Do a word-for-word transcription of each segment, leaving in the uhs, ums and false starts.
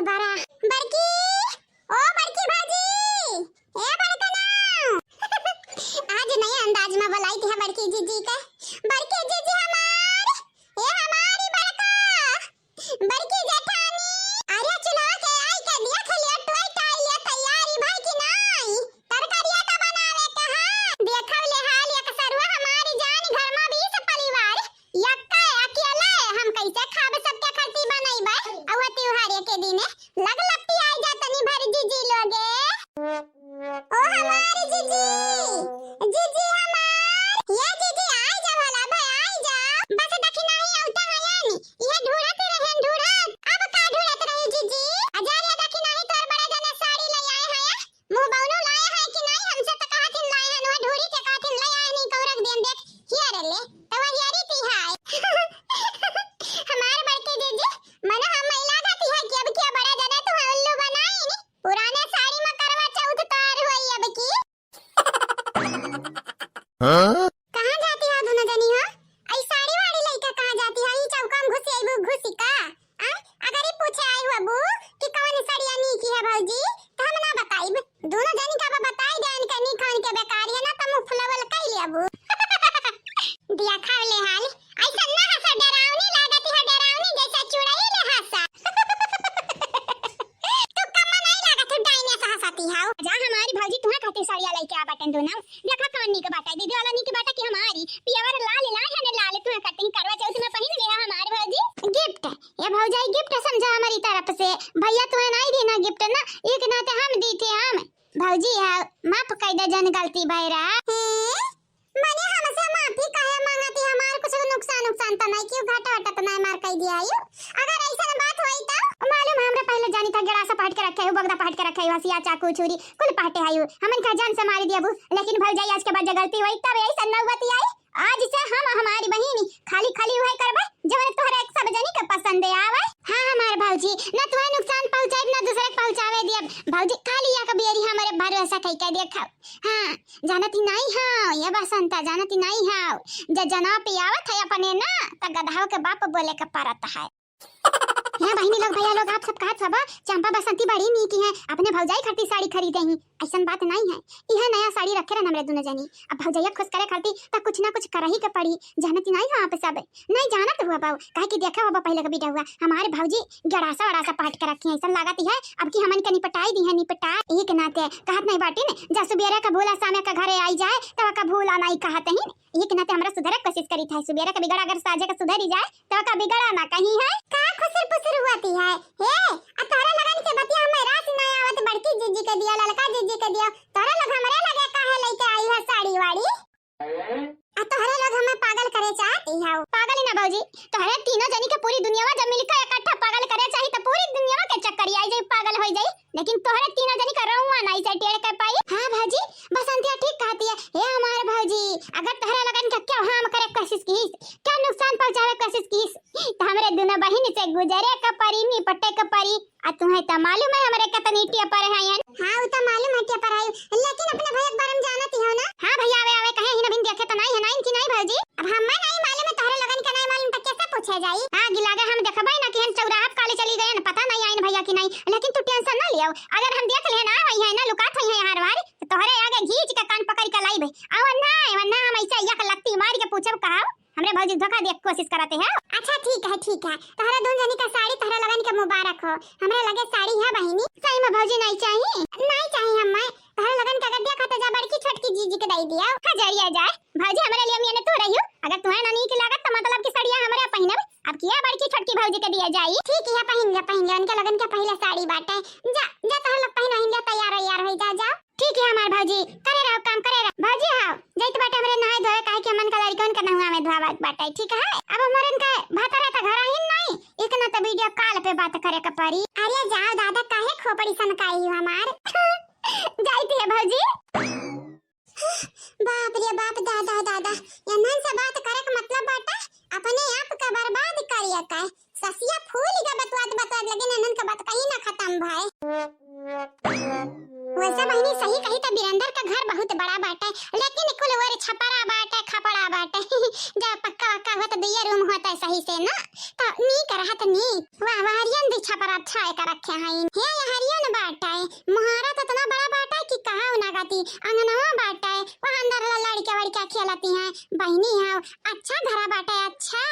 बड़ा बड़की, ओ बड़की भाजी, ए बड़कना। आज नए अंदाज में बुलाई थी बड़की जीजी के। बड़की जीजी हमार, ए हमारी बड़का, बड़की जेठानी। अरे चुल्हा के आई के देख लिया, टोई टाई लिया, तैयारी भाई की नाई? तरकारिया तो बनावे के है। देखव ले हाल एक सरुआ हमारी जान, घर में बीस परिवार, यक्का अकेले हम कैसे खाब, सबके खर्ची बनैबे। अउआ त्योहारे के दिने लग लपटी आई जा तनी भर जीजी लोगे। ओ हमारी जीजी, जीजी हमार, ये जीजी आई जा भला भाई आई जा। बस देखी नाही औता है यानी, ये ढूढ़त रहन ढूढ़त। अब का ढूढ़त रही जीजी? अजार ये देखी नाही तोर बड़े जने साड़ी ले आए हैं। मुँह बौनू लाए है कि नहीं? हमसे तो कहथिन लाए हैं, नुआ ढूढ़ी के कहथिन ले आए नहीं, कौरक देन देख, हिया रे ले, तो वह हियारी थी हाय। हमार बड़के जीजी, मन हम महिला जाती है कि अब क्या बड़ा जना तू है उल्लू बनाई नी? पुराने साड़ी में करवा चौथ तार हुई अब की। हाँ? कहाँ जाती हो दोनों जनी हो? आई साड़ी वाड़ी लइका कहाँ जाती हो? ई चौका में घुसी आइबू घुसी का? आ? अगर ई पूछे आई हुआ बू कि कौन साड़िया नीक है भौजी, तो हम ना बताइब। दोनों जनी का बताई दे इनके नीक है, इनके बेकार है ना, तो मुँह फुलवल कई लेबू। दिया खा ले हाल। ऐसा ना हंसा, डरावनी लागत है, डरावनी जैसा चुड़ैल हंसा। तू कम्मा नहीं लागत है, डाइने से हंसाती हाउ। जा हमारी भौजी, तुम्हें खातिर साड़िया लेके आ बटन दोनों। देखा कौन नीक बाटा, दीदी वाला नीक बाटा कि हमारी? पियावर लाल लाल है ने लाल, तुम्हें खातिर करवा चौथ में पहिन ले हमार भौजी। गिफ्ट, ये भौजाई गिफ्ट समझा हमारी तरफ से। भैया तुम्हें नहीं देना गिफ्ट ना, एक नाते हम दी थे हम। भौजी, हाँ, माफ कर दे जन गलती भैरा। हैं? मने हमसे माफी काहे मांगती? हमार कुछ नुकसान, नुकसान तो नहीं, क्यों घाटा वाटा तो नहीं मार कह दिया यू? अगर ऐसा बात होई तो मालूम है, हमरे पहले जानी था, गड़ासा पहट के रखे हो, बगदा पहट के रखे हो, हसिया, चाकू, छुरी, कुल पहटे है यू। हमन का जान से मारी दिया बू, लेकिन भौजाई आज के बाद जो गलती होई तब ऐसा नौबती आई। आज से हम हमारी बहिनी खाली खाली वह करबे जवन तोहरे एक सब जनी के पसंद आवे। हाँ हमार भौजी, ना तुम्हें नुकसान पहुँचाए ना दूसरे के पहुँचावे दिया। भौजी खाली एक बेरी हमारे भरोसा कई के देखा। हाँ, जानती नहीं हो ये बसंता, जानती नहीं हो, जे जना पियावत है अपने ना, त गधाव के बाप बोले के परत है। हे बहिनी लोग, भैया लोग, आप सब कहत सब चंपा बसंती बड़ी नीक है, अपने भौजाई खातिर साड़ी खरीदे ही, ऐसन बात नहीं है। यह नया साड़ी रखे रहन हमरे दोनों जनी, अब भौजैया खुश करे खातिर त कुछ ना कुछ करही के पड़ी। जानती नहीं हो आप सब, नहीं जानत हुआ बाऊ, काहे कि देखे हुआ पहले के वीडियो हुआ, हमारे भौजी गड़ासा वड़ासा पहट के रखी है, ऐसा लागत है अब की हमन के निपटाई दी है, निपटा। एक नाते कहत नहीं बाटी ने, जा सुबेरे का भूला सामे का घरे आई जाए, तब का भूला नहीं कहत ही। एक नाते हमरा सुधरे के कोशिश करी था, सुबेरे का बिगड़ा अगर साझे का सुधरी जाए, तो का बिगड़ा ना कहीं है। का खुसर पुसर हुआती है? हे, आ तोहरे लगन के बतिया हमें रास ना आवत, बड़की जीजी के दिया, ललका जीजी के दिया, तोहरे लोग हमरे लगे काहे लेके आई है साड़ी वाड़ी? आ तोहरे लोग हमें पागल करे चाहती है? पागल ही ना भौजी, तोहरे तीनों जनी के पूरी दुनिया में जब मिलकर इकट्ठा पागल करे चाही तो पूरी दुनिया के चक्कर आई जाई, पागल हो जाई, लेकिन तोहरे तीनों जनी का रउआ ना इसे टेढ़ कर पाई। हाँ भौजी, बसंतिया ठीक कहती है। हे हमारे भौजी, अगर तोहरे लगन के क्यों हम करे कोशिश की, क्या नुकसान पहुँचावे कोशिश की, तो हमरे दोनों बहिन से गुजरे के परी, निपटे के परी। आ तुम्हें तो मालूम है हमरे कितनी टेपर है यान। हाँ, वो तो मालूम है टेपर है, लेकिन अपने भैया के बारे में जानती हो ना? हाँ भैया, आवे आवे कहे ही ना, बिन देखे तो नहीं है ना इनकी नहीं भौजी। अब हमें नहीं मालूम है, तोहरे लगन के नहीं मालूम तो कैसे पूछे जाई? हाँ, गिलागे हम देखबे ना कि हम चौराहा पे काले चली गए ना, पता नहीं आइन भैया की नहीं, लेकिन तू टेंशन ना लियो, अगर हम देख ले ना वही है ना लुकात हुई है हार वार, तो तोहरे आगे घींच के कान पकड़ के लाइबे। और ना, वरना हम ऐसे एक लत्ती मार के पूछब कहा, हमरे भौजी धोखा दे के कोशिश करते हैं। अच्छा ठीक है, ठीक है, तोहरा दोनों जनी का साड़ी तोहरा लगन के मुबारक हो। हमरे लगे साड़ी है बहिनी। सही में भौजी नहीं चाहिए? नहीं चाहिए हमें। तोहरा लगन के अगर देखा तो जा बड़की छोटकी जीजी के दे दिया। हजारिया जाए भौजी, हमरे लिए मियाँ ने तू रही हो। अगर तुम्हें ना नीक लागत तो मतलब कि साड़िया हमरे पहिनब, अब किया बड़की छोटकी भौजी के दिया जाई। ठीक है, पहिन ले, पहिन ले, उनके लगन के पहले साड़ी बाटे। जा, जा तोहरा लोग पहिन वहिन ले, तैयार वैयार हो जा, जाओ। ठीक है हमार भौजी, करे रहो काम, करे रहो। भौजी हाँ, जाइत बाटे हमरे नहाए धोए, काहे कि हमन का लड़कन के नहुआ में धोआवत बाटे, ठीक है? अब हमरन के भातारा त घर आहिन नहीं, एक ना त वीडियो कॉल पे बात करे के पड़ी। अरे जाओ दादा, काहे खोपड़ी सनकाई हो हमार? जाइत है भौजी। बाप रे बाप, दादा दादा, यनन से बात करे के मतलब बाटे अपने आप का बर्बाद करिया का। ससिया फूल गया बतवात बतवात, लेकिन इन्हन के बात कहीं ना खत्म भय। वैसे बहिनी सही कही त बीरेंद्र का घर बहुत बड़ा बाटे, लेकिन कुल ओर छपरा बाटे, खपड़ा बाटे। जब पक्का वक्का होत दुइये रूम होता है सही से ना, त नीक रहत नीक। वाह, वाह, हरियन दीक्षा पर अच्छा एक रखे हैं। हे, ये हरियन बाटे, मोहारा तो इतना बड़ा बाटे कि कहा ना गति, अंगनवा बाटे, वह अंदर ला लड़के वड़के खेलती हैं। बहिनी हो, अच्छा घरा बाटे, अच्छा।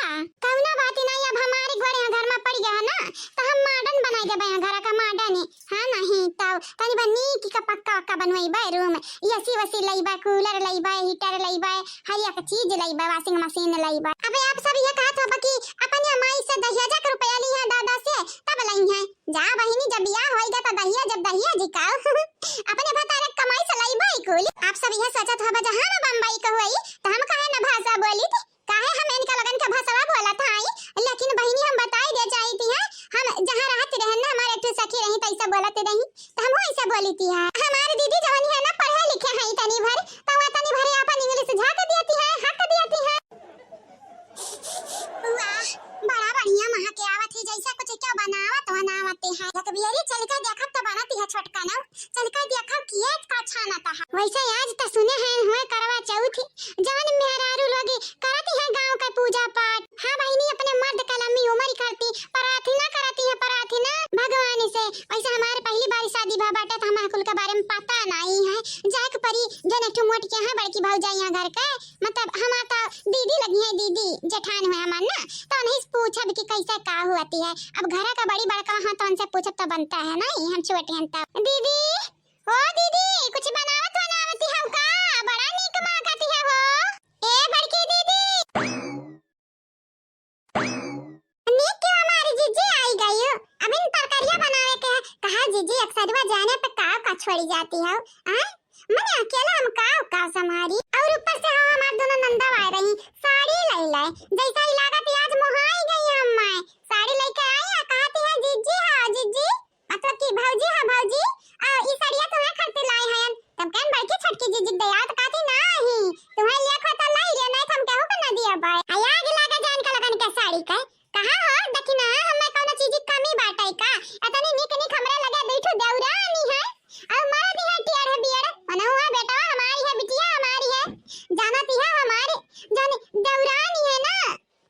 कौनो बात नहीं, अब हमारी गोड़े यहाँ घर में पड़ गया है ना, तो हम modern बनाई देबे यहाँ घर का modern। हाँ, नहीं तो तनी बा नीक का पक्का वक्का बनवाइबे room, AC वसी लइबे, cooler लइबे, heater लइबे, हर एक चीज लइबे, washing machine लइबे। अबे आप सब ये कहत होबे कि अपने माई से दहेज के रुपया ली है दादा से, तब लई है। जा बहिनी, जब बियाह होइगा त दहेज, जब दहेज का अपने भतारे कमाई से लइबे कुल। आप सब ये सोचत होबे जहाँ ना बम्बई का होई, त हम काहे ना भाषा बोली थी? काहे हम इनका लोगन के भसवा बोलत हई? लेकिन बहिनी, हम बताई दे चाहती है, हम जहाँ रहत रहन ना, हमारे एक ठो सखी रही, तैसे बोलत रही, तो हम ऐसे बोलती है। हमारे दीदी जवानी है ना, पढ़े लिखे हैं तनी भर, तो वह तनी भर अपन English झाँक दियती है, हक दियती है। वाह, बड़ा बढ़िया महक आवत है, जैसे कुछ क्यों बनावत बनावते हैं। एक बियरी चल के देखब तो बनती है छोटका ना। चल के देखब कि ये का छानत है। वैसे आज त सुने हैं हुए करवा चौथ, जवन मेहरारू लोग करती है गाँव का पूजा पाठ। हाँ बहिनी, अपने मर्द का लंबी उम्र करती, प्रार्थना करती है, प्रार्थना भगवान से। वैसे हमारे पहली बार शादी भा बाटे, तो हमारे कुल के बारे में पता नहीं है। जाए के परी, जन एक ठो मोट के हैं बड़की भौजाई यहाँ घर के, मतलब हमार तो दीदी लगी है, दीदी जेठान हुए हमार ना, तो उन्हीं से पूछब कि कैसे का हुआती है। अब घर का बड़ी बड़का हाँ, तो उनसे पूछब तो बनता है ना, हम छोटे हैं तब। दीदी, ओ दीदी, कुछ बनावत बनावती हव का? बड़ा नीक महकती है हो। ए बड़की दीदी। नीक के हमारी जीजी आई गई। अब इन तरकारिया बनावे के है। कहा जीजी, एक सरुआ जाने पे काव का छोड़ी जाती हव? आय? मने अकेला हम काव का संभारी? और ऊपर से हो हमार दोनों नंदा आ रही, साड़ी ले ले। जैसा ही लागत आज मोहाई गई हम मैं। साड़ी लेके आई है, कहती है जीजी, हाँ जीजी। मतलब कि भौजी, हाँ भौजी, आ, ई सड़िया तुम्हें खरीदे लाए हैं। तब कहन बड़की छोटकी जीजी दया तो कहती नहीं, तुम्हें लिया खो तो लाई रे, नहीं तो हम केहू के ना दिया बाय। आ आग लागा जान का लगन के साड़ी के। कहा हो, देखी ना, हमें कौनो चीज की कमी बाटे का? इतनी निक निक हमरे लगे बैठू देवरानी है। और मरद है टियर है बियर, मने हुआ बेटा हमारी है, बिटिया हमारी है। जानती है हमारी, जाने देवरानी है ना,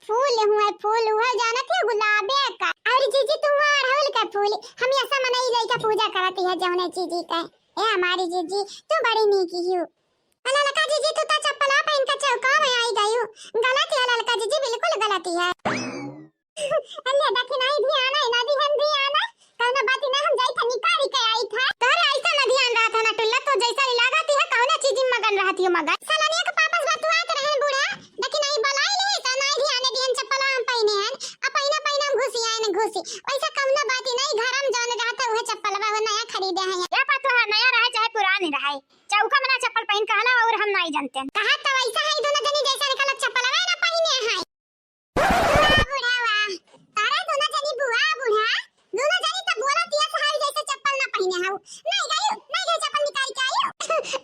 फूल हुए, फूल हुए, जानत है गुलाबे का। और जीजी, तू अड़हुल का फूल, हम ऐसा मनई लइका पूजा करती है जौने जीजी का। ए हमारी जीजी, तू बड़ी नीकी हियो। अला लका जीजी, तू तो चप्पला पहन के चौका में आई गयू। गलत है ललका जीजी, बिल्कुल गलत है। अल्ले देखी नहीं ध्यान है, ना दिहन ध्यान है। कौनो बात ना, हम जाई था निकारी के आई था। तोहरे ऐसा ना ध्यान रहत है ना टुल्ला, तू जैसा ही लागत है, कौनो चीज में मगन रहती हो मगन। सालनिया के पापस बतुआत रहे बूढ़ा, लेकिन आई बलाई ले, तो नहीं ध्यान दिहन चप्पला हम पहने हैं, अब पहना पहना हम घुसी आए न घुसी। वैसा कौनो बात ही नहीं, घर में जौन रहता वह चप्पल बा, वो नया खरीदे हैं। या पतोहा नया रहे चाहे पुरानी रहे, चौका में ना चप्पल पहन कहला और हम नहीं जानते हैं। कहा तो वैसा है, दोनों जनी जैसा निकलत चप्पल ना पहने हैं। बुआ बुढ़ावा, तारा दोनों जनी बुआ बूढ़ा, दोनों जनी तो बोलत हिया सहारी जैसे चप्पल ना पहने हऊ। नहीं गयू, नहीं गयू चप्पल निकाल के आयू।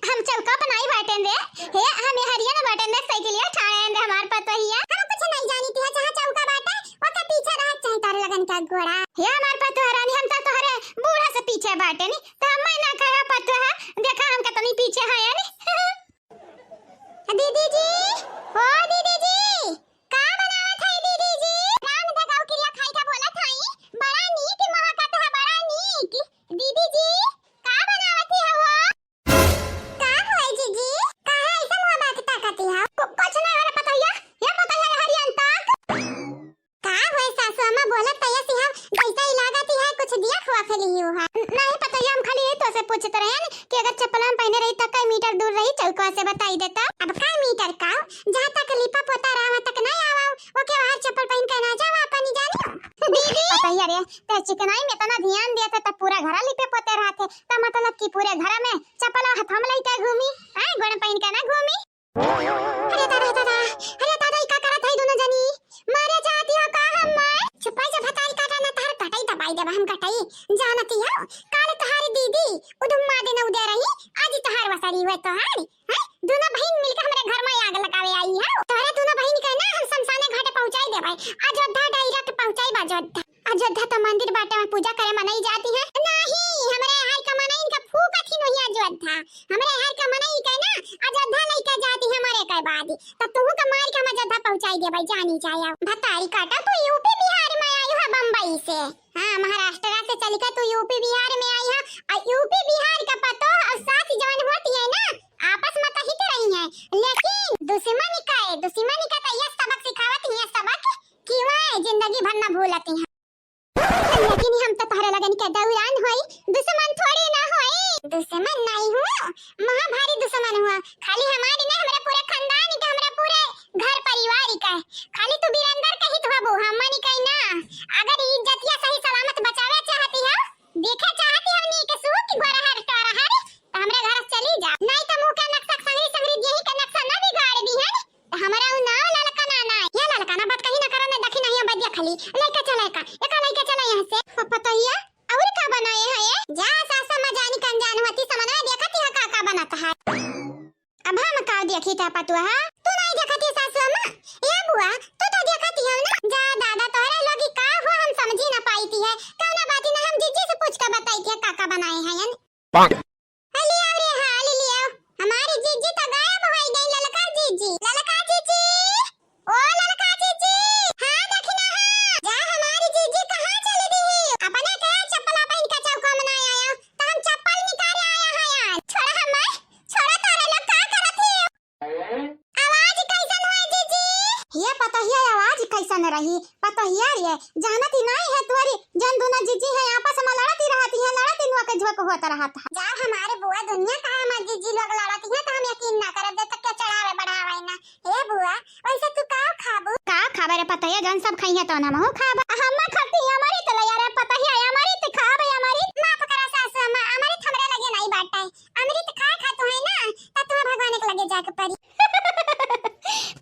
हम चौका पर नहीं बैठेन दे, हे, हम ये हरिया ना बैठेन दे, साइकिलिया ठाड़ेन दे हमार पतोहिया। हम कुछ नहीं जानी थी, जहाँ चौका बाटे, ओके पीछे रह, चाहे तारे लगन का घोड़ा। हे हमार पतोह रानी, हम तो तोहरे बूढ़ा से पीछे बाटे नी, तो हम ना कहे पतोह, देखा हम कितनी पीछे है नी। दीदी जी, ओ दीदी जी, का बनावत है दीदी जी? राम धगाऊ किरिया खाई का बोलत हई, बड़ा नीक महकत है, बड़ा नीक। दीदी जी, का बनावत है हो? का होए जीजी? काहे ऐसे मुँह बाँध ताकती हो? कु-, कुछ ना होला पतोहिया, ये पतोहिया हरियन तक। का होए सासू अम्मा, बोलत त ऐसी हो, जैसे ही लागत ही है कुछ दिया खुआ के लिही हो है। नहीं पतोहिया, हम खाली ये तो से पूछत रहे कि अगर चप्पल हम पहने रही तो कई मीटर दूर रही चौका से बताई देता। अब का मीटर का? जहाँ तक लिपा पोता रहा वहाँ तक नहीं आवा, वो के बाहर चप्पल पहन के ना जावा अपनी जानी। दीदी। पतोहिया रे, ते चिकनाई में इतना ध्यान दिया था, तब पूरा घर लिपे पोते रहते, तो मतलब कि पूरे घर में चप्पल हाथ में लेके घूमी, हैं, गोड़ पहन के ना घूमी। अरे दादा, दादा, अरे दादा, ई का करत है दोनों जनी? मारे जाती हो का हम मार? चुपाई से भतारी काटा ना, तहार कटाई दबाई देबा हम कटाई। जानती हो, काल तहारी दीदी उधुम्मा दिन उदे रही, आज तहार वसारी हुए तोहारी। हैं? दोनों बहिन मिलके हमरे घर में आग लगावे आई है। तोहरे दोनों बहिन के ना हम शमशाने घाटे पहुँचाई देबे। अयोध्या direct पहुँचाई बा अयोध्या। अयोध्या तो मंदिर बाटे, वहाँ पूजा करे मनई जाती है। नहीं, हमरे यहाँ के मनई इनका फूकत ही नहीं अयोध्या। हमरे यहाँ के मनई के ना अयोध्या लेके जाती है मरे के बाद। तो तू के मार के हम अयोध्या पहुँचाई देबे, जानी जाए। भतारी काटा तू यूपी बिहार चलिका तू यूपी बिहार में आई है, और यूपी बिहार का पतोह और सास जवन होती है ना, आपस में तो हित रही है, लेकिन दुश्मन का है, दुश्मन का तो यह सबक सिखावत ही है, सबक कि वह जिंदगी भर न भूलती है। लेकिन हम तो तोहरे लगन के दौरान होई, दुश्मन थोड़ी ना होई। दुश्मन नहीं हूँ, महा भारी दुश्मन हुआ। खाली हमारी ना, हमरा पूरे खानदान के, हमरा पूरे घर परिवार का। खाली तू बीरेंद्र के हित बाबू, हमनी के ना। अगर ई इज्जतिया सही सलामत बचावे चाहती हो, देखे चाहती हो नीक सूख गोरहर टोरहर, तो हमरे घर से चली जा। नहीं तो मुँह के नक्शा संगरी संगरी यही के नक्शा ना बिगाड़ दी है। हमरा उ नाव ललका ना, ना। ये ललका ना बात कहीं ना करो, ना देखी नहीं बदिया खाली। लइका चला का, एका लइका चला यहाँ से। प-, पतोहिया, और का बनाए है ये? जा सासू माँ जानी कन जान होती समनवा देखत ही का का बनत है। अब हम का देखी था पतुआ, तू नहीं देखत ही सासू माँ? ए बुआ, तू तो देखत ही हो ना। जा दादा तोहरे लोगी का हुआ हम समझी ना पाई थी है। कौना बाती ना हम जीजी से पूछ के बताई थी का का बनाए है यानी। अरे आओ रे, हाँ, ले, ले आओ। हमारी जीजी तो गायब होई गई, ललका जीजी। ललका जीजी, ओ ललका जीजी। हाँ, दखिना, हाँ। जा, हमारी जीजी कहाँ चली गई? अपने के चप्पल पहन के चौका में ना आया, तो हम चप्पल निकाले आया है यार। छोड़ा हमें, छोड़ा, तारे लोग का करत ही? आवाज कैसन है जीजी? ये पतोहिया आवाज कैसन रही? पतोहिया रे, जानत ही नहीं है तोरी, जन दोनों जीजी है आपस में लड़त ही रहती है, लड़त ही नोक झोंक होत रहत है। जा हमारे बुआ दुनिया का हमार जीजी लोग लड़त ही है तो हम यकीन ना करब जब तक के चढ़ावे बढ़ावे ना। ए बुआ, वैसे तू का खाबू? का खाबे रे पतोहिया, जन सब खाई है तो हम हूँ खाब। हम खाती हमारी तो ले यार पतोहिया, हमारी तो खाबे हमारी। माफ करा सासू अम्मा, हमारी तो हमरे लगे नहीं बाटे। अमृत खाए खातू है ना, त तुम्हें भगवान के लगे जाके परी।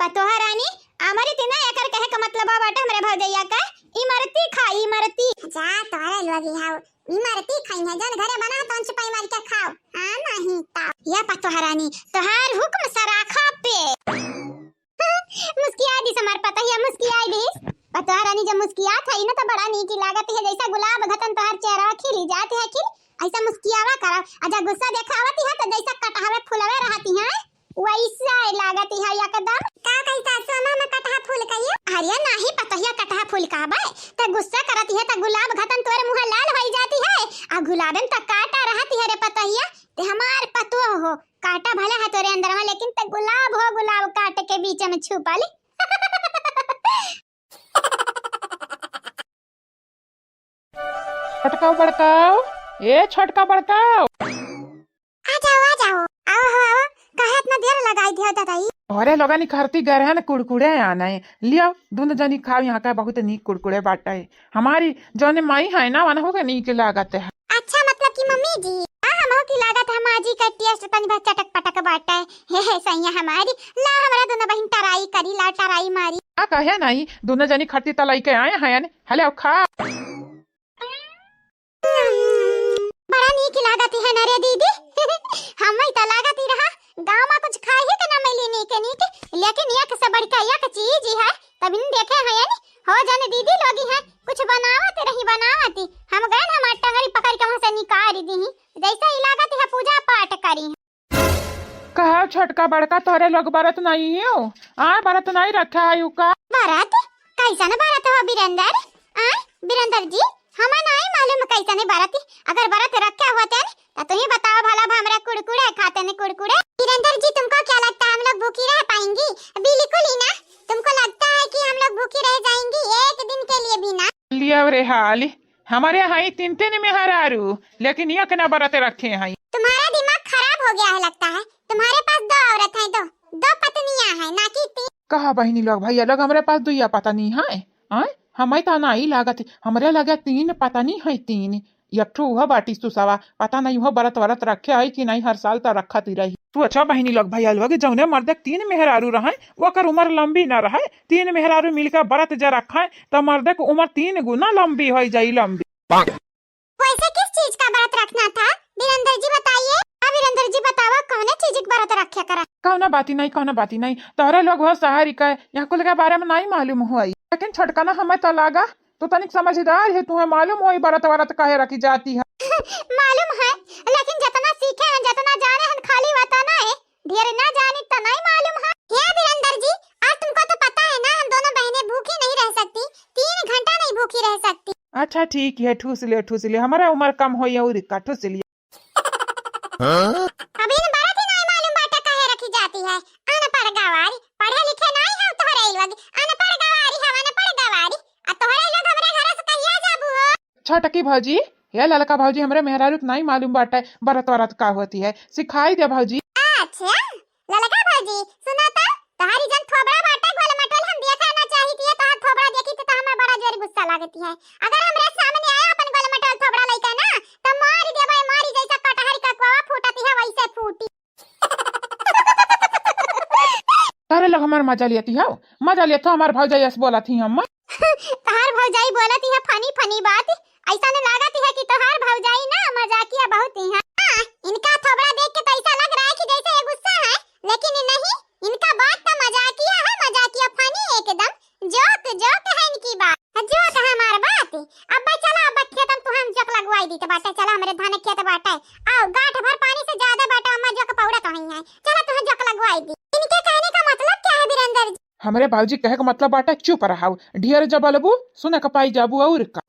पतोहा रानी, अमृत ना एकर कहे का मतलब बाटे हमरे भौजैया का, इमरती खा, इमरती। जा, तोहरे लोग ही हाउ, इमरती खाई है, जन घरे बना तो छुपाई मार के खाओ। हाँ, नहीं ता। या पतोहा रानी, तोहार हुक्म सराखा पे। मुस्किया दिस हमार पतोहिया, मुस्किया दिस। पतोहा रानी जब मुस्कियात है ना तो बड़ा नीक लागत है, जैसा गुलाब घतन तोहार चेहरा खिली जात है, खिल ऐसा मुस्कियावा करा। आ जब गुस्सा देखावत है तो जैसा कटहवे फुलवे रहती है, वैसा लागत है एकदम। का कही सासू अम्मा, हम कटहा फूल कहियो? अरे नाही पतोहिया, कटहा फूल कहबे? त गुस्सा करत है त गुलाब घतन तोरे मुँह लाल होई जाती है, आ गुलाबन त काटा रहती है रे पतोहिया। ते हमार पतोह हो, काटा भले है तोरे अंदर में, लेकिन ते गुलाब हो, गुलाब काट के बीच में छुपा ली। छोटका बड़काओ, ए छोटका बड़काओ। आ जाओ, आ जाओ, आओ हो, आओ। काहे इतना देर लगाई दिया दादाई? अरे लोगन, ई खरती गरहन कुड़कुड़े आने, लियो दोनों जनी खाओ, यहाँ का बहुत नीक कुड़कुड़े बाटे। हमारी जौने माई है ना, वनहु के नीक लागत है। अच्छा, मतलब कि मम्मी जी, हाँ, हमहू की लागत है माँ जी का taste तनी बहुत चटक पटक बाटे। हे, हे, सैया हमारी, ला हमरा दोनों बहिन try करी, ला try मारी। का कहे नहीं, दोनों जनी खरती त लइके आए हैं, हले आओ खा। बड़ा नीक लागत है ना रे दीदी। हमें तो लागत ही रहा, गाँव में कुछ खाए ही के ना मिली नीक नीक, लेकिन एक से बढ़ के एक चीज ही है। तब इन देखे हैं यानी, हो जाने दीदी लोगी हैं, कुछ बनावत रही, बनावत ही। हम गए ना, हमार टंगरी पकड़ के वहाँ से निकाल दी ही। जैसे ही लागत है पूजा पाठ करी। कहा छोटका बड़का, तोहरे लोग बरत नहीं हो? आ, बरत नहीं रखा है यू का? बरत? कैसन बरत हो बीरेंदर? आ, बीरेंदर जी, हमें नहीं मालूम कैसन बरत। अगर बरत रखे होते न, तो तू ही बताओ भला, अब हमरा कुड़कुड़े खाते न कुड़कुड़े। बीरेंदर जी, तुमको क्या लगता है हम लोग भूखी रह पाएंगी? बिल्कुल ही ना। तुमको लगता है कि हम लोग भूखी रह जाएंगी एक दिन के लिए भी ना? लिया रे हाल, हमारे यहाँ ही तीन तीन मेहरारू, लेकिन एक ना बरत रखे हैं। तुम्हारा दिमाग खराब हो गया है लगता है। तुम्हारे पास दो औरत हैं, दो, दो पत्नियां हैं, ना कि तीन। कहा बहिनी लोग, भैया लोग, हमरे पास दुइया पत्नी है। आय, हमें तो नहीं लागत, हमरे लगे तीन पत्नी है, तीन। एक ठो उहो बाटी सुसवा, पता नहीं उहो बरत वरत रखे है कि नहीं, हर साल तो रखत ही रही। तू अच्छा बहिनी लोग, भैया लोग, जौने मर्दे के तीन मेहरारू रहे, ओकर उम्र लंबी ना रहे। तीन मेहरारू मिलकर बरत जे रखे, तो मर्दे के उम्र तीन गुना लंबी हो जाई, लंबी। वैसे किस चीज का बरत रखना था, बीरेंदर जी बताइए। हाँ बीरेंदर जी बतावा, कौने चीज का बरत रखे करा? कौनो बाती नहीं, कौनो बाती नहीं, तोहरे लोग हो शहर के, यहाँ कुल के बारे में नहीं मालूम हुई, लेकिन छोटकना हमें तो लागा तू तनिक समझदार है, तुम्हें मालूम होई बरत वरत काहे रखी जाती है। मालूम है, लेकिन जितना सीखे हैं, जितना जाने हैं, खाली वतना है, ढेर ना जानी तो नहीं मालूम है। हे बीरेंदर जी, आज तुमको तो पता है ना, हम दोनों बहनें भूखी नहीं रह सकती, तीन घंटा नहीं भूखी रह सकती। अच्छा ठीक है, ठूस ले, ठूस ले, हमारा उम्र कम होई और का, ठूस ले। हाँ? अभी इन बरत ही नहीं मालूम बाटे काहे रखी जाती है। अनपढ़ गवारी, पढ़े लिखे नहीं है तोहरे लोग, अनपढ़ गवारी है, अनपढ़ गवारी। आ तोहरे लोग हमरे घर से कहिया जाबू हो? छोटकी भौजी, ये ललका भौजी, हमरे मेहरारू के नहीं मालूम बाटे बरत वरत का होती है, सिखाई दे भौजी। अच्छा, ललका भौजी, सुना तो, तोहारी जन थोबड़ा बाटे, गोल मटोल हम देखा ना चाहित है, तोहार थोबड़ा देखी तो, तो हमें बड़ा जोर गुस्सा लागती है। अगर हमरे सामने आया अपन गोल मटोल थोबड़ा लइका ना, तो मारी देबे, मारी जैसा कटहर का कोवा फूटती है, वैसे फूटी। तारे लोग हमार मजा लेती हो, मजा लेत हो, हमार भौजाई ऐस बोलत ही हम। तोहार भौजाई बोलत ही है funny funny बात, ऐसा न लागत है कि तोहार भौजाई ना मजाकिया बहुत ही है। हाँ, इनका थोबड़ा देख के तो ऐसा लग रहा है कि जैसे ये गुस्सा है, लेकिन ये नहीं, इनका बात तो मजाकिया है, मजाकिया funny एकदम, joke joke है इनकी बात। Joke है हमार बात। अब भाई चला, अब खेत में तुहां joke लगवाई दी तो बाटे, चला हमरे धान खेत बाटे, आओ गांठ भर पानी से ज्यादा बाटे, अम्मा joke पौड़त हुई है, चला तुहां joke लगवाई दी। इनके कहने का मतलब क्या है बीरेंद्र जी? हमरे बाबूजी कहे का मतलब बाटे चुप रहाऊ, ढेर जब बोलबू सुने का पाई जाबू और का।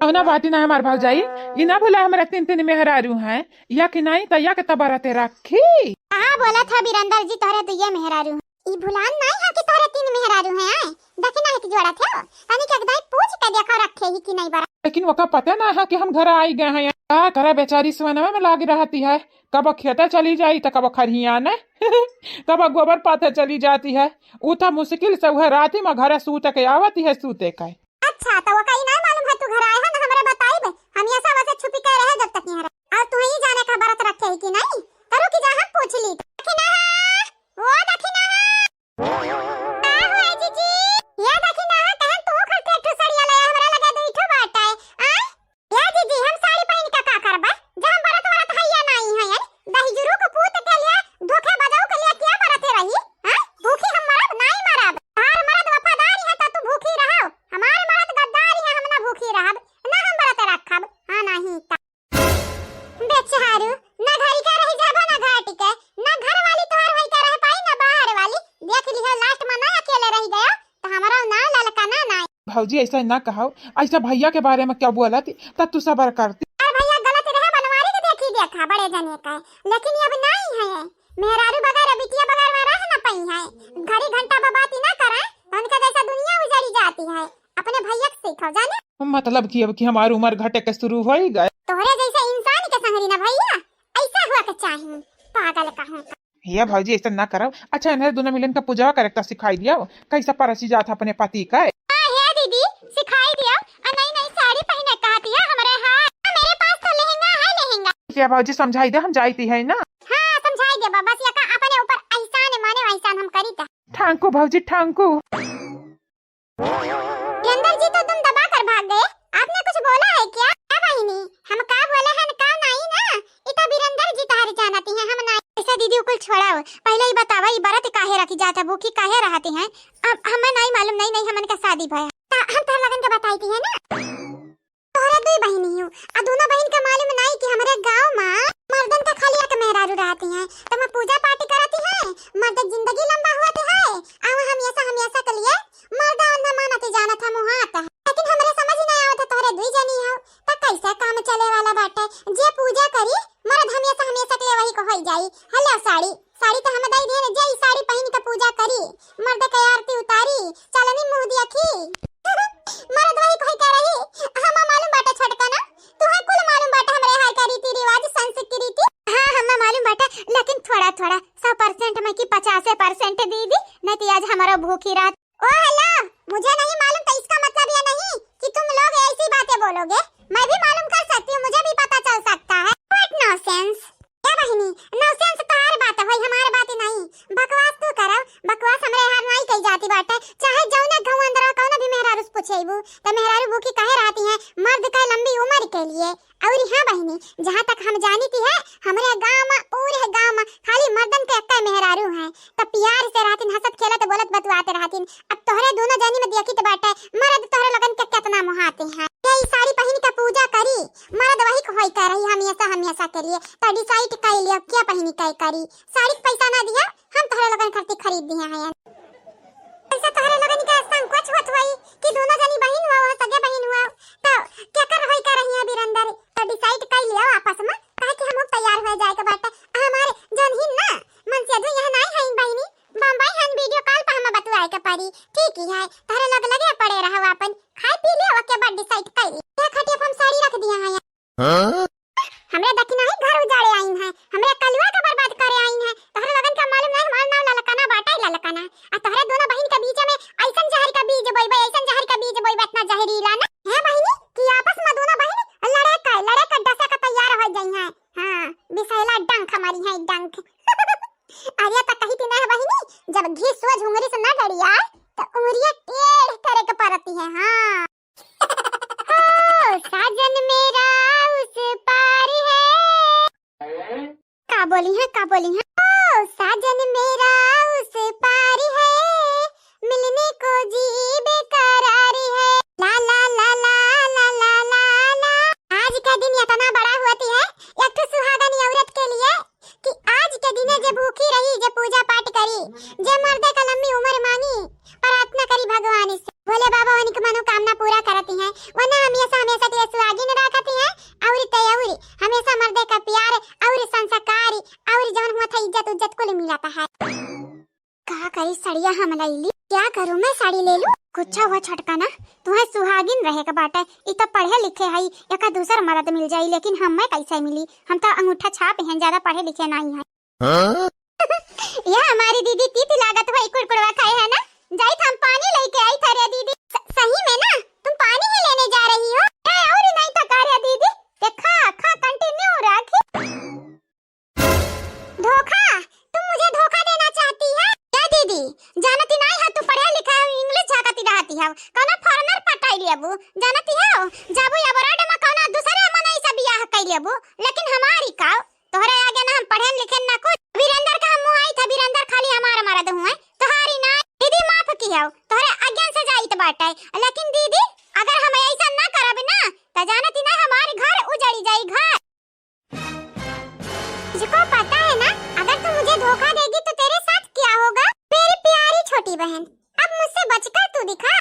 कौना बात ही ना हमार भौजाई, ई ना बोला हमरा तीन तीन मेहरारू हैं, या कि नहीं त या के तबरते रखी। कहाँ बोला था बीरेंद्र जी तोहरे दुइये मेहरारू हैं? ई भुलान नहीं है कि तोहरे तीन मेहरारू हैं, आए? देखी ना है कि जोड़ा थे, तनी के एक दाई पूछ के देखो रखे ही कि नहीं बरा। लेकिन ओका पता ना है कि हम घर आई गए हैं। का करा बेचारी सुवनवा में लागी रहती है, कब खेते चली जाई त कब खरियाने, कब गोबर पाथे चली जाती है। ऊ त मुश्किल से उहे राती में घरे सूते के आवती है, सूते के। अच्छा, तो ओका ई नहीं मालूम है तू घर आए है ना हमरे बताइब, हम ये सब ऐसे छुपी के रहे जब तक यहाँ रहे। और तू ही जाने का बरत रखे है कि नहीं, तो रुकी जा हम पूछ ली। दखिना, ओ दखिना। का हुआ जीजी? ये दखिना, कहन तू खल के एक ठो सड़िया ले हमरा लगे दुई ठो बाटे। आय? ए जीजी, हम साड़ी पहिन के का करबे? जब हम बरत वरत हइया नाई हयन, दहिजरू के पूत के लिए, धोखे बजाऊ के लिए क्या बरते रही? हैं? भूखी हम मरब? नाई मरब। तहार मरद वफादार है त तू भूखी रहो। हमार मरद गद्दार है, हम ना भूखी रहब, ना हम बरत रखब। हाँ, नहीं ता। बेचारू, ना घरी का रह जाबो, ना घाटी के, ना घर वाली तोहार होई के रह पाई, ना बाहर वाली। देख लिहो, last में ना अकेले रह गया, तो हमारा नाव ललका ना नाई। भौजी, ऐसा ना कहो, ऐसा भैया के बारे में क्या बोलत, तब तू सबर करती। अरे भैया गलत रहे, बनवारी के देखी देखा बड़े जने का, लेकिन ये अब नहीं है। मेहरारू बगैर, बिटिया बगैर में रह ना पाई है। घड़ी घंटा बबाती ना करे, तो उनका जैसा दुनिया उजड़ी जाती है। अपने भैया के सीखो, जाने। मतलब कि अब कि हमार उम्र घटे के शुरू हो ही गए। तोहरे जैसे इंसान के संगरी ना भैया, ऐसा हुआ के चाही, पागल कहूँ। हे भौजी, ऐसा ना करब। अच्छा, इन्हें दोनों मिलन का पूजा करे तो सिखाई दियो, कैसे परसी जात है अपने पति का। हाँ, हे दीदी, सिखाई दियो। आ, नई नई साड़ी पहने कहती है हमरे हाथ। हाँ, मेरे पास तो लहंगा है, लहंगा। हे भौजी, समझाई दे, हम जाती है ना। हाँ, समझाई दे, बस ये का अपने ऊपर एहसान माने, एहसान हम करी था। ठांकू भौजी, ठांकू। बीरेंद्र जी तो तुम दबा कर भाग गए, आपने कुछ बोला है क्या? क्या बहिनी, हम का बोले हन का नाई ना, ई तो बीरेंद्र जी तहार जानती हैं, हम नाई। ऐसा दीदी कुल छोड़ाओ, पहले ही बतावा ई बरत काहे रखी जात है, भूखी काहे रहती हैं? अब हमें नाई मालूम, नई नई हमन का शादी भया, ता हम तोहर लगन के बताई थी है ना। तोहरे दुई बहिनी हूँ, आ दोनों बहिन के मालूम नाई कि हमरे गाँव मा मर्दन के खाली एक मेहरारू रहती हैं, तो मैं पूजा पाठ करती है, मर्द जिंदगी लंबा होती है, आ वो हमेशा हमेशा के लिए मर्द न मानत जानत हम हाथ है। लेकिन हमरे समझ नहीं आवत है, तोहरे दुई जनी हो, त कैसे काम चले वाला बाटे? जे पूजा करी, मर्द हमेशा हमेशा के लिए वही को होई जाई। हेलो साड़ी, साड़ी तो हम दई देन, जे ई साड़ी पहिन के पूजा करी, मर्द के आरती उतारी, चलनी मुँह देखी। मर्द वही कही के रही, हमा मालूम बाटे छोटका ना, तुहे कुल मालूम बाटे हमरे यहाँ के रीति रिवाज संस्कृति। हाँ, हमा मालूम बाटे, लेकिन थोड़ा थोड़ा, सौ percent में कि पचासे percent दीदी, नहीं तो आज हमारा भूखी रात। ओ हेलो, मुझे नहीं मालूम तो इसका मतलब ये नहीं कि तुम लोग ऐसी बातें बोलोगे। मैं भी मालूम कर सकती हूँ, मुझे भी पता चल सकता है। What nonsense। क्या बहिनी, nonsense तोहार बात होई, हमार बात नहीं। बकवास तू करो, बकवास हमरे यहाँ नहीं कही जाती बाटे। चाहे जौने गाँव अंदर कौनो भी मेहरारू से पूछेबू, तो मेहरारू भूखी काहे रहती हैं? मर्द का लंबी उम्र के लिए। और हाँ बहिनी, जहाँ तक हम जानी थी है, हमरे गाँव में, पूरे गाँव में खाली मर्दन के एक्के मेहरारू हैं। तो प्यार से रहतिन, हंसत खेलत बोलत बतुआते रहतिन। अब तोहरे दोनों जनी में देखी तो बाटे, मर्द तोहरे लोगन के कितना मोहाते हैं। ये ई साड़ी पहिन के पूजा करी, मर्द वही को होई कह रही हमेशा हमेशा के लिए। तो decide कर लियो क्या पहिनी के करी। साड़ी के पैसा ना दिया, हम तोहरे लोगन खरीदी खरीद दिया है। ऐसा तोहरे लोगन के संकोच होत होई कि दोनों जनी बहिन हुआ, सगे बहिन हुआ, हाँ? हमरे दखिनही घर उजाड़े आइन है, हमरे कलुआ का बर्बाद करे आइन है। तोहरे लोगन का मालूम नहीं, हमार नाम ललकना बाटे, ललकना। आ तोहरे दोनों बहिन के बीच में अइसन जहर का बीज बोइबे, अइसन जहर का बीज बोइबे, इतना जहरीला ना। है बहिनी कि आपस में दोनों बहिन लड़े का, लड़े का डसा का तैयार होइ जाई है। हाँ, बिसैला डंक हमारी है, डंक। अरे तो कही थी ना बहिनी, जब घी सोझ उंगरी से ना गड़िया, तो उंगरिया टेढ़ करे के पड़ती है। हाँ। ओ साजन मेरा उस पार है। का बोली है, का बोली है? ओ साजन मेरा उस पार है, मिलने को जी बेकरार है। ला ला ला ला ला ला ला ला। आज का दिन इतना बड़ा होती है एक ठो सुहागन औरत के लिए कि आज के दिने जे भूखी रही, जे पूजा पाठ करी, जे मर्दे का लंबी उम्र मांगी, प्रार्थना करी भगवान से, भोले बाबा उनकी मनोकामना पूरा करती हैं, वरना हमेशा हमेशा के लिए सुहागिन रखती हैं। और ते और हमेशा मर्दे का प्यार और संस्कार और जौन हुआ था इज्जत उज्जत कुल मिलता है। का करी, सड़िया हम लैली। क्या करूँ मैं, साड़ी ले लूँ? कुछ हुआ छोटका ना, तुम्हें सुहागिन रहे के बाटे। ई तो पढ़े लिखे हई, एका दूसर मर्द मिल जाई, लेकिन हमें कैसे मिली? हम तो अंगूठा छाप हैं, ज्यादा पढ़े लिखे नहीं है। हाँ? यह हमारी दीदी तीत लागत हुआ कुड़कुड़वा खाए है ना, जाई था हम पानी लेके आई था रे दीदी। स-, सही में ना, तुम पानी ही लेने जा रही हो? ए, और नहीं तो का रे दीदी, देखा खा, कंटिन्यू राखी। धोखा? तुम मुझे धोखा देना चाहती है? ए दीदी, जानती नहीं है तू पढ़े लिखे हो, इंग्लिश झाकती रहती हो, कौनो फॉरेनर पटाई लेबू, जानती हो, जाबू अब्रॉड में कौनो दूसरे मनई से बियाह कई लेबू, लेकिन हमारी का? तोहरे आगे ना हम पढ़े लिखे ना कुछ। वीरेंद्र का हम मुहाई था, वीरेंद्र खाली हमार मर्द हुए, तोहारी ना। दीदी माफ की हो, तोहरे आज्ञा से जाइत बाटे, लेकिन दीदी अगर हम ऐसा ना करब ना, त जानती ना हमार घर उजड़ी जाई, घर। तुझको पता है ना, अगर तू मुझे धोखा देगी तो तेरे साथ क्या होगा? मेरी प्यारी छोटी बहन, अब मुझसे बचकर तू दिखा।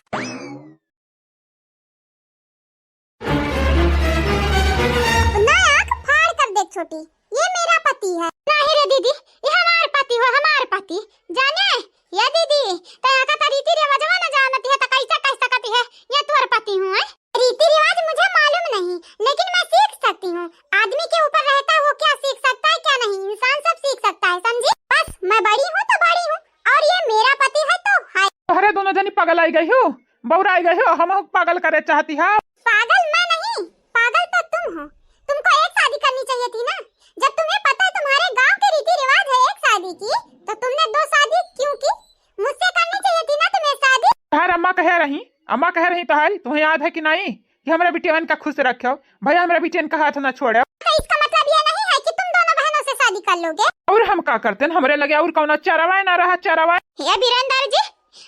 अपना आँख फाड़ कर देख छोटी, ये मेरा पति है। नहीं रे दीदी, ये हमार पति हो, हमार पति। जाने, ये दीदी, त यहाँ का त रीति रिवाजवा न जानती है, त कैसे कह सकती है, ये तोर पति हुए? रीति रिवाज मुझे मालूम नहीं, लेकिन मैं सीख सकती हूँ। आदमी के ऊपर रहता है, वो क्या सीख सकता है, क्या नहीं, इंसान सब सीख सकता है, समझी? बस, मैं बड़ी हूँ तो बड़ी हूँ, और ये मेरा पति है तो है। अरे दोनों जनी पगल आई गई हो, बौरा आई गई हो, हम पागल करे चाहती हो। पागल मैं नहीं, पागल तो तुम हो। तुमको एक शादी करनी चाहिए थी ना, जब तुम्हें पता है तुम्हारे गांव के रीति रिवाज है एक शादी की, तो तुमने दो शादी क्यों की? मुझसे करनी चाहिए थी ना तुम्हें शादी। तोहार अम्मा कहे रही, अम्मा कहे रही तोहारी, तुम्हें याद है कि नहीं, कि हमरा बिटियवन का खुश रखो। भैया हमरा बिटियन का हाथ ना छोड़ो। तो इसका मतलब ये नहीं है कि तुम दोनों बहनों से शादी कर लोगे? और हम का करते हैं, हमरे लगे और कौनो चरवाए ना रहा, चरवाए। हे बीरेंद्र जी,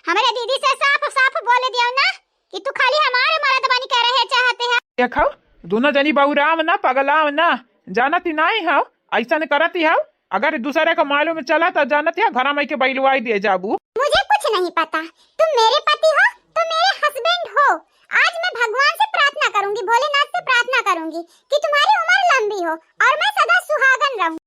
हमरे दीदी से साफ साफ बोल दियो ना कि तू खाली हमारे मर्द बनी के रहे चाहते हैं। देखो, दोनों जनी बौराव ना, पगलाव ना, जानती नहीं हो, ऐसा न करती हो। अगर दूसरे को मालूम चला तो जानती हो, घर में के बैलवाई दे जाबू। मुझे कुछ नहीं पता, तुम मेरे पति हो, तुम मेरे हस्बैंड हो। आज मैं भगवान से प्रार्थना करूंगी, भोलेनाथ से प्रार्थना करूंगी कि तुम्हारी उम्र लंबी हो और मैं सदा सुहागन रहूं।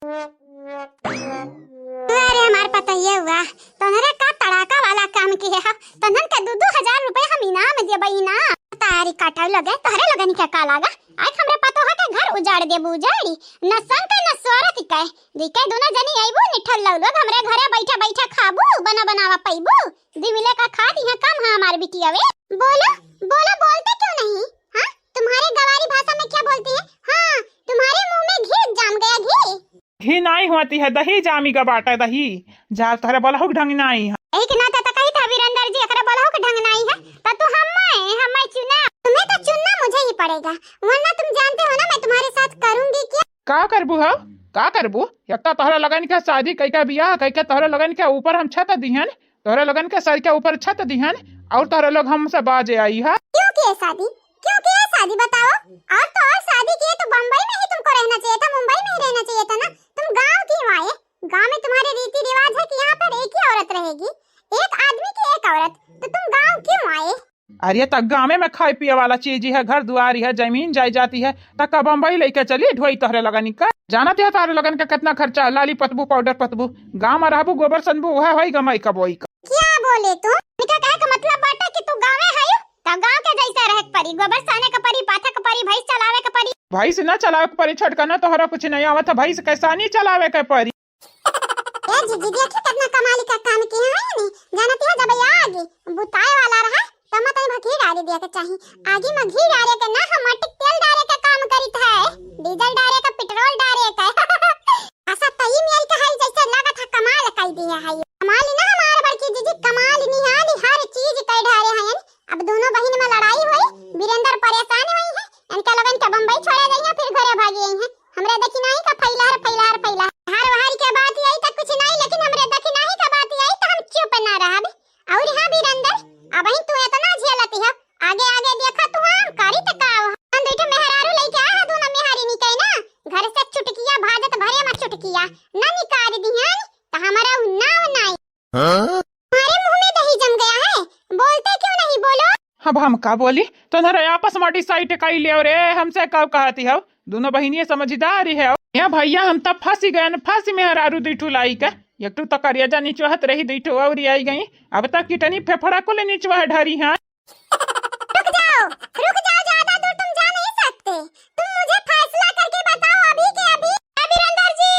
अरे हमार पतोहिया हुआ, तोहरे का तड़ाका वाला काम किहे हो, तोहन के दू दू हजार रुपया हम इनाम देबे, इनाम। तारी काटल लगे, तोहरे लगन के का लागा? आज हमरे पतोह के घर उजाड़ देबू, उजाड़ी, न संग के न स्वार्थ के। दिके दोनों जनी अइबू निठल लोग, लोग हमरे घरे बैठा बैठा खाबू, बना बनावा पइबू। दिमिले का खात यहाँ कम है हमार बिटिया वे। बोलो, बोलो, बोलते क्यों नहीं? हाँ, तुम्हारे गवारी भाषा में क्या बोलती है? हाँ, तुम्हारे मुंह में घी जाम गया, घी। घी नाई होती है, दही जामी गा बाटा, दही। जा तोहरे बोलहु के ढंग नाई है। यही के नाते तो कही था वीरेंद्र जी, एकरे बोलहु के ढंग नाई है, तो तू हम्मे, हम्मे चुना। तुम्हें तो चुनना मुझे ही पड़ेगा, वरना तुम जानते हो ना मैं तुम्हारे साथ करूंगी क्या। का करबू हो? का करबू? एक तो तोहरा लगन के शादी कई का बियाह कई के तोहरा लगन के ऊपर हम छत दिहन, तोहरा लगन के सर के ऊपर छत दिहन, और तोहरा लोग हमसे बाजे आई है। क्यों किए शादी? क्यों किए शादी बताओ? और तो और शादी किए तो बम्बई में ही तुमको रहना चाहिए था, मुंबई में ही रहना चाहिए था ना। तुम गाँव क्यों आए? गाँव में तुम्हारे रीति रिवाज है कि यहाँ पर एक ही औरत रहेगी, एक आदमी की एक औरत, तो तुम गाँव क्यों आए? अरे त गाँवे में खाए पिए वाला चीज है, घर दुआरी है, जमीन जायदाद है, त का बम्बई लेके चली ढोई तोहरे लगन का? जानत है तोहरे लगन का कितना खर्चा है, लाली पतबू, पाउडर पतबू, गाँव में रहबू, गोबर सनबू, वह होई गमई कबोई का। क्या बोले तू? इनका कहे का मतलब बाटे कि तू गाँवे है, त गाँव के जैसे रहे के पड़ी, गोबर साने के पड़ी, पाथे के पड़ी, भैंस चलावे के पड़ी। भैंस ना चलावे के परी छोटका, ना तोहरा कुछ नहीं आवत है, भैंस कैसानी चलावे के परी। ए जीजी, देखी कितना कमाल का काम किया है नी। जानती है, जब ये आगी बुताए वाला रहा, तो मत ही घी डाल दिया के चाही। आगी में घी डाले के ना, हम मटिक तेल डाले के काम करित है, डीजल डाले के, पेट्रोल डाले के। ऐसा तई में आई कहाई जैसे लागत है कमाल कई दिया है। कमाल ना हमार बड़की जीजी, कमाल निहाल हर चीज कई डाले हैं। अब दोनों बहिन में लड़ाई होई, वीरेंद्र परेशान होई है, इनका लोगन के बम्बई छोड़े गई है, फिर घरे भागी आई है। हमरे दखिनाही का फैलार, फैलार, फैलार। हर वहार के बात आई तो कुछ नहीं, लेकिन हमरे दखिनाही का बात आई तो हम चुप ना रहब। और हाँ वीरेंद्र, अबही तू इतना झेलती हो, आगे आगे देखा तू हम करी त का हो। हम दुइठो मेहरारू लेके आए हैं, दोनों मेहरी निकई ना, घर से चुटकिया भाजत भरे में चुटकिया, ना निकाल दिहन, त हमारा नाव नाई। हाँ? तुम्हारे मुंह में दही जम गया है, बोलते क्यों नहीं, बोलो। अब हम का बोली, तोहरे आपस में डिसाइड कई लियो रे, हमसे का कहती हो, दोनों बहिनिये समझदार है। या भैया, हम तब फंसी गए न, फंसी मेहरारू दुइठो लाई के, एक ठो तो करिया जा निचोहत रही, दुइठो और आई गई, अब तक कितनी फेफड़ा कुल निचोह ढरी है। रुक जाओ, रुक जाओ, ज्यादा दूर तुम जा नहीं सकते। तुम मुझे फैसला करके बताओ अभी के अभी। ए वीरेंद्र जी,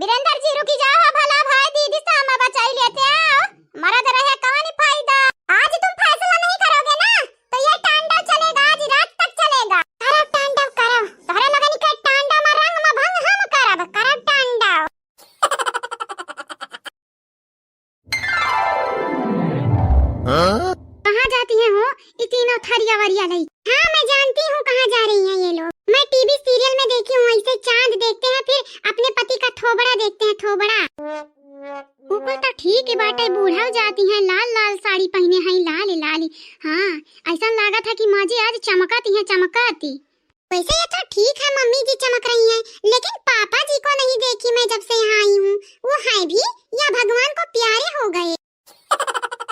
वीरेंद्र जी रुकी जाओ, भला भाई दीदी से हमें बचाई लेते आओ। मरद रहे कौन फायदा? आज तुम फैसला नहीं करोगे ना, तो ये तांडव चलेगा, आज रात तक चलेगा। करब तांडव करब, तोहरे लोगन के तांडव में रंग में भंग हम करब, करब तांडव। कहाँ जाती हैं हो ये तीनों थरिया वरिया लई? हाँ, मैं जानती हूँ कहाँ जा रही हैं ये लोग। मैं टीवी सीरियल में देखी हूँ, ऐसे चांद देखते हैं, फिर अपने पति का थोबड़ा देखते हैं, थोबड़ा। ऊपर तो ठीक है बाटे, बूढ़ा जाती हैं, लाल लाल साड़ी पहने हैं, लाल लाल। हाँ, ऐसा लागत है कि माँ जी आज चमकती हैं, चमकती। वैसे ये तो ठीक है, मम्मी जी चमक रही हैं, लेकिन पापा जी को नहीं देखी मैं जब से यहाँ आई हूँ। वो हैं भी या भगवान को प्यारे हो गए?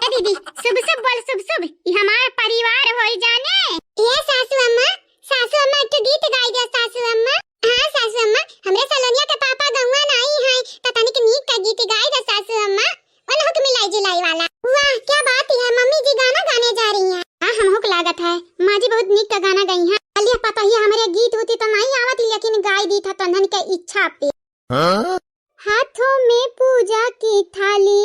ए दीदी, शुभ शुभ बोल, शुभ शुभ, ये हमार परिवार होई जाने। ए सासू अम्मा, सासू अम्मा, एक ठो गीत गाई दे सासू अम्मा। हाँ सासू अम्मा, हमरे सलोनिया के पापा गौवा नाई हैं, त तनिक नीक का गीत गाई दे सासू अम्मा। उन्हों के मिलाई जुलाई वाला। वाह, क्या बात है, मम्मी जी गाना गाने जा रही हैं। हाँ, हमहू के लागत है, माँ जी बहुत नीक का गाना गई हैं। अलिया पतोहिया हमरे गीत होती तो नहीं आवत, लेकिन गाई दी था तन्हन के इच्छा पे। हाँ? हाथों में पूजा की थाली।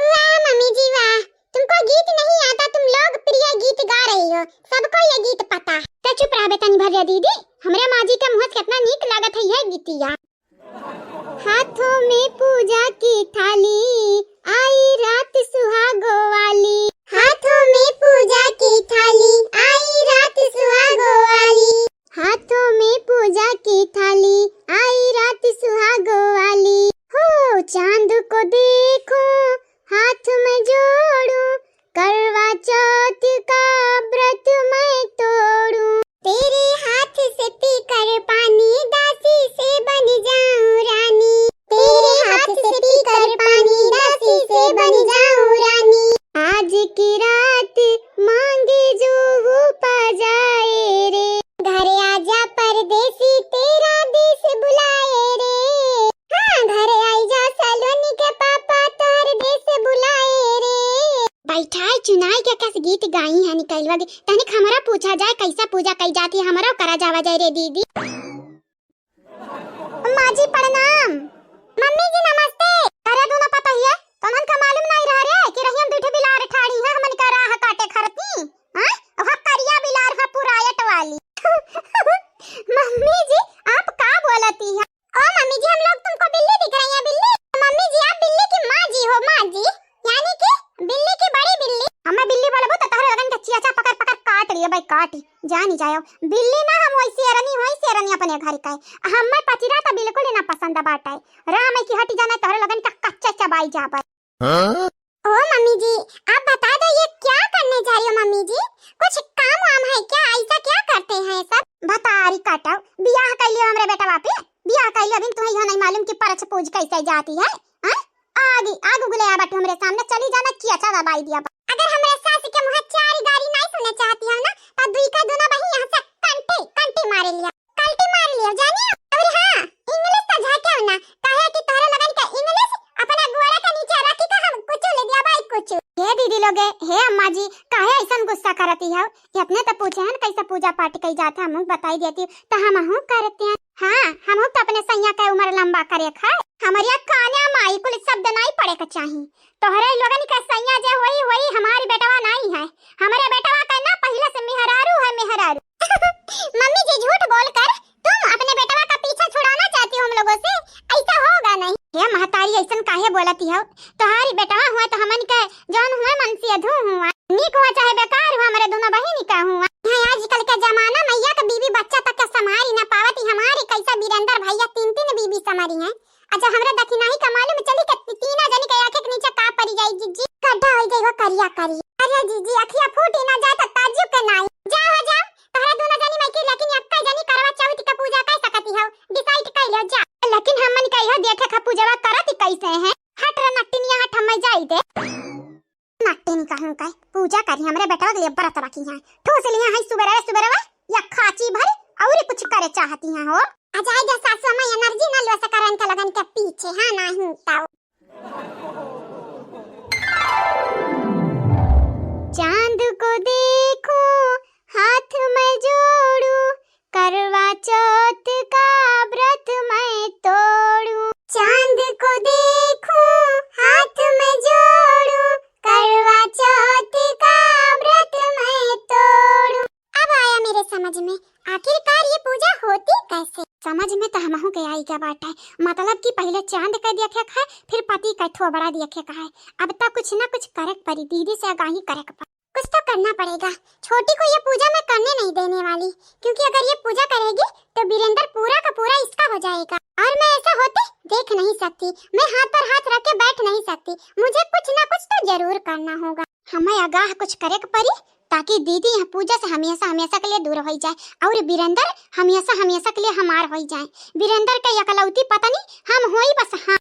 वाह मम्मी जी वाह, तुमको गीत नहीं आता, तुम लोकप्रिय गीत गा रही हो, सबको ये गीत पता। तो चुप रह बे तनी भर रे दीदी, हमरे माँ जी के मुँह से कितना नीक लागत है यह गीतिया। हाथों में पूजा की थाली, आई रात सुहागो वाली। हाथों में पूजा की थाली, आई रात सुहागो वाली। हाथों में पूजा की थाली, आई रात सुहागो वाली। हो चांद को देखो, हाथ में जोड़ूं, करवा चौथ का व्रत मैं तोड़ूं। तेरे हाथ से पीकर पानी, दासी से बन जाऊं रानी। तेरे हाथ से पीकर पानी, दासी से बन जाऊं रानी। आज की रात मांगे जो वो पा जाए रे। घर आजा परदेसी, तेरा देश बुलाए रे। हाँ, घर आई जा सलोनी के पापा, तोहर देश बुलाए रे। बैठाई चुनाई के कस गीत गाई है निकलवा गे। तनिक हमरा पूछा जाए, कैसा पूजा कई जाती है, हमरा करा जावा जाए रे दीदी। माँ जी प्रणाम। मम्मी जी नमस्ते। अरे दोनों पतोहिया, तोहन का मालूम नहीं रहा रे कि रहियन दुठे बिलार ठाड़ी है, हमन का राह काटे खरती। हाँ? वह करिया बिलार है पुरायट वाली। मम्मी जी, आप का बोलती है? ओ मम्मी जी, हम लोग तुमको बिल्ली दिख रही है, बिल्ली। मम्मी जी, आप बिल्ली की माँ जी हो, माँ जी, यानी कि बिल्ली की बड़ी बिल्ली। हमें बिल्ली बोलबो तो तोहरे लोगन के चियाचा पकड़ पकड़ काट लिए भाई, काटी जानी जायो। बिल्ली ना, हम वही शेरनी, वही शेरनी अपने घर का है। हमें पचिरा तो बिल्कुल ही ना पसंद बाटे। राम की हटी जाना, तोहरे लोगन का कच्चा चबाई जाबे। हाँ? ओ मम्मी जी, आप बता दो, ये क्या करने जा रही हो मम्मी जी? कुछ काम वाम है क्या? ऐसा क्या करते हैं सब? भतारी काटो, बियाह कर लियो हमरे बेटवा पे, बियाह कर लियो, अभी तुम्हें यह नहीं मालूम कि परछ पूज कैसे जाती है, हैं? आगे, आगे गुले आ बाटू हमरे सामने, चली जाना, चियाचा दबाई दिया। अगर हमरे सास के मुँह चार गारी नहीं सुने चाहती हो ना, तो दुई का दोनों बही यहाँ से कंटी, कंटी मारे लिया। कल्टी मार लियो, जानियो? अउर हाँ, English तो झांक्यो ना, काहे कि तोहरे लोगन के English अपना गोड़ा के नीचे रखी के हम कुचुल दिया भाई, कुचुल। हे दीदी लोगे, हे अम्मा जी, काहे ऐसन गुस्सा करती हो, इतने तो पूछे हैं कैसे पूजा पाठ कई जात है, हमहू बताई देती तो हमहू करते हैं। हाँ, हमहू तो अपने सैया का उम्र लंबा करे खाए। हमरिया कान्या माई कुल शब्द नहीं पड़े के चाही। तोहरे लोगन के सैया जे होई होई, हमारी बेटवा नहीं है। हमरे बेटवा का ना पहले से मेहरारू है, मेहरारू। मम्मी जी, झूठ बोलकर तुम अपने बेटवा का पीछा छुड़ाना चाहती हो हम लोगों से, ऐसा होगा नहीं। हे महतारी, ऐसन काहे बोलती हो? तोहारी बेटवा हुआ तो हमन के जौन हुआ मन से अधू हुआ, नीक हुआ चाहे बेकार हुआ, हमरे दोनों बहिनी का हुआ। यहाँ आजकल के जमाना में एक बीबी बच्चा तक के संभारी ना पावत, ई हमारी कैसा वीरेंद्र भैया तीन तीन बीबी संभारी हैं। अच्छा, हमरे दखिनाही का मालूम चली कि ती-, तीना जनी के आँखें के नीचे का परी जाई जीजी? गड्ढा होई जाई हो करिया करी। अरे जीजी, अखिया फूटी ना जाए तो ताज्जुब के नाई। जा हो जा, तोहरा दूनो जनी में की लेकिन एक्का जनी करवा चौथ के पूजा कर सकती हो, decide कर लो जा। लेकिन हमन का यह देखे खा पूजवा करत ही कैसे हैं? हट रे नट्टिनिया हट, हमें जाई दे। नट्टिन कहूँ का पूजा करी, हमरे बेटवा के लिए व्रत रखी हैं। ठूस लिया है सुबेरवा सुबेरवा, या खाची भर और कुछ करे चाहती हैं हो। आ जाए जा सासु अम्मा, energy ना लो सकरन के लगन के पीछे, हाँ नहीं तो। चांद को देखूं, हाथ मैं जोड़ूं, करवा चौथ का व्रत मैं तोड़ूं। चांद को देखूं, हाथ मैं जोड़ूं, करवा चौथ का व्रत मैं तोड़ूं। अब आया मेरे समझ में, आखिरकार ये पूजा होती कैसे? समझ में तो हमहू के आई क्या बात है, मतलब कि पहले चांद का देखे खाए, फिर पति का थोबड़ा देखे खाए। अब तो कुछ ना कुछ करे के परी, दीदी से आगाही करे के परी। कुछ तो करना पड़ेगा। छोटी को ये पूजा मैं करने नहीं देने वाली, क्योंकि अगर ये पूजा करेगी तो वीरेंद्र पूरा का पूरा इसका हो जाएगा, और मैं ऐसा होते देख नहीं सकती। मैं हाथ पर हाथ रख के बैठ नहीं सकती, मुझे कुछ ना कुछ तो जरूर करना होगा। हमें आगाह कुछ करे के परी, ताकि दीदी यह पूजा से हमेशा हमेशा के लिए दूर होई जाए और वीरेंद्र हमेशा हमेशा के लिए हमार होई जाए। वीरेंद्र के एकलौती पत्नी हम होई बस। हाँ।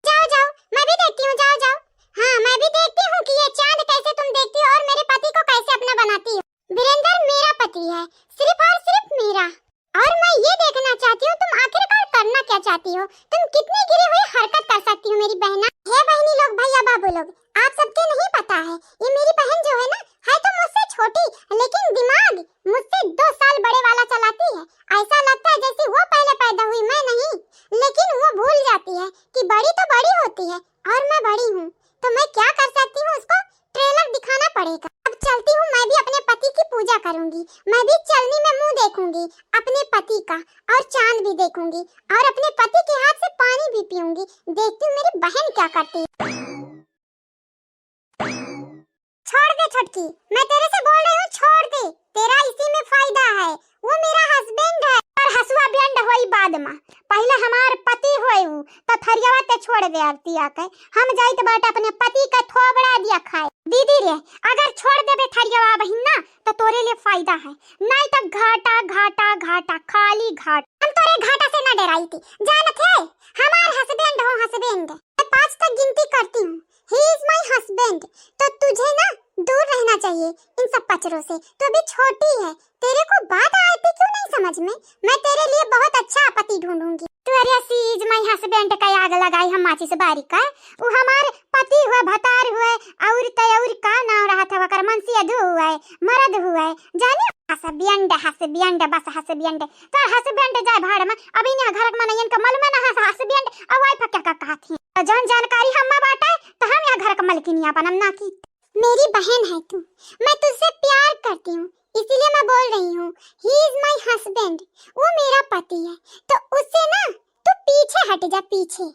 जाओ, जाओ, मैं भी देखती हूँ, जाओ, जाओ। हाँ, मैं भी देखती हूँ कि ये चांद कैसे तुम देखती हो और मेरे पति को कैसे अपना बनाती हो। वीरेंद्र मेरा पति है, सिर्फ और सिर्फ मेरा। और मैं ये देखना चाहती हूँ, तुम आखिरकार करना क्या चाहती हो? तुम कितनी गिरी हुई हरकत कर सकती हो, मेरी बहना? हे बहनी लोग, भैया, बाबू लोग, आप सबके नहीं पता है, ये मेरी बहन जो है ना, है तो मुझसे छोटी, लेकिन दिमाग मुझसे दो साल बड़े वाला चलाती है। ऐसा लगता है जैसे वो पहले पैदा हुई, मैं नहीं। लेकिन वो भूल जाती है कि बड़ी तो बड़ी होती है और मैं बड़ी हूँ, तो मैं क्या कर सकती हूँ, उसको ट्रेलर दिखाना पड़ेगा। अब चलती हूँ, मैं भी अपने पति की पूजा करूंगी, मैं भी चलनी में मुंह देखूंगी अपने पति का, और चांद भी देखूंगी और अपने पति के हाथ से पानी भी पीऊंगी। देखती हूँ मेरी बहन क्या करती है। छोड़ दे छोटकी, मैं तेरे से बोल रही हूँ, छोड़ दे, तेरा इसी में फायदा है। वो मेरा हस्बैंड है। और हसुआ बैंड होई बाद में, पहले हमार पति होए ऊ, तो थरियावा ते छोड़ दे आरती आके। हम जाइत बाटे अपने पति का थोबड़ा दिया खाए। दीदी रे, अगर छोड़ देबे थरियावा बहिन ना, तो तोरे लिए फायदा है, नहीं तो घाटा, घाटा, घाटा, खाली घाटा। हम तोरे घाटा से ना डराई थी, जानत है, हमार हस्बैंड हो, हस्बैंड। मैं पाँच तक गिनती करती हूँ, he is my husband, तो तुझे ना दूर रहना चाहिए इन सब पचरों से। तू अभी छोटी है, तेरे को बात आती क्यों नहीं समझ में? मैं तेरे लिए बहुत अच्छा पति ढूंढूंगी। तू अरे she is my husband का आग लगाई हम माचिस बारी का। वो हमार पति हुआ, भतार हुआ, और तय और का नाम रहा था वकर, मनसियाधु हुआ, मर्द हुआ, जाने? हस्बैंड, हस्बैंड, बस हस्बैंड। तो हस्बैंड जाए भाड़ में, अभी यहाँ घर के मनैयन का मल में ना हस-, हस्बैंड, अब वाइफ क्या का कहत ही। तो जौन जानकारी हम में बाटे, तो हम यहाँ घर के मलकिनिया बनम ना की। मेरी बहन है तू, मैं तुझसे प्यार करती हूँ, इसीलिए मैं बोल रही हूँ, he is my husband, वो मेरा पति है, तो उससे ना तू पीछे हट जा, पीछे,